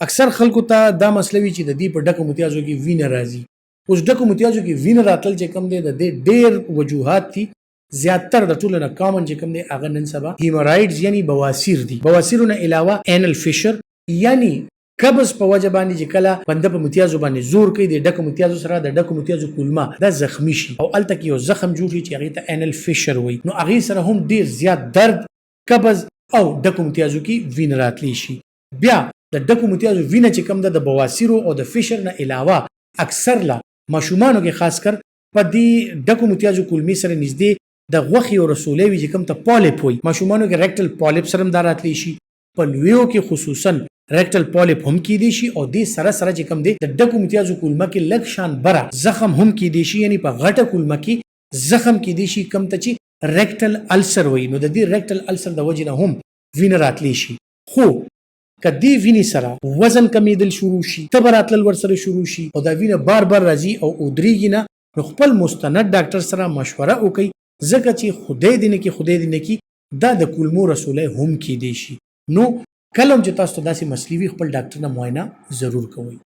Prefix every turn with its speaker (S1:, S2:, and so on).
S1: اکثر خلکو ته دا مسله وي چې د دې په ډکو متیازو کې وینه راځي. اوس ډکو متیازو کې وینه راتل چې کوم دی، د دې ډیر وجوهات دي. زیاتر د ټولو نه کامن چې کوم دی، هغه نن سبا هیمورایډز یعنی بواسیر دي. بواسیرو نه علاوه انل فشر یعنی قبض په وجه باندې، چې کله بنده په متیازو باندې زور کوي، د ډکو متیازو سره د ډکو متیازو کولمه دا زخمی شي او هلته کې یو زخم جوړ شي چې هغې ته انل فشر وایي، نو هغې سره هم ډیر زیات درد، قبض او ډکو متیازو کې وینه راتلی شي. بیا د ډکو متیازو وینه چې کوم ده، د بواسیرو او د فشر نه علاوه اکثر لا ماشومانو کې، خاص کر په دې ډکو متیازو کولمې سره نږدې د غوښې او رسولې وي چې کوم ته پالیپ وایي، ماشومانو کې ریکټل پالیپ سره هم دا راتلی شي. په لویو کې خصوصا ریکټل پالیپ هم کیدی شي او دې سره سره چې کوم دی، د ډکو متیازو کولمه کې لږ شان بره زخم هم کیدی شي، یعنی په غټه کولمه کې زخم کیدی شي، کوم ته چې ریکټل السر وایي، نو د دې ریکټل السر د وجې نه هم وینه راتلی شي. خو که دې وینې سره وزن کمیدل شروع شي، تبه راتلل ورسره شروع شي او دا وینه بار بار راځي او ودریږي نه، نو خپل مستند ډاکټر سره مشوره وکړئ، ځکه چې خدای دې نه کړي، خدای دې نه کړي، دا د کولمو رسولۍ هم کیدی شي. نو کله هم چې تاسو ته داسې مسلې وي، خپل ډاکټر نه معاینه ضرور کوئ.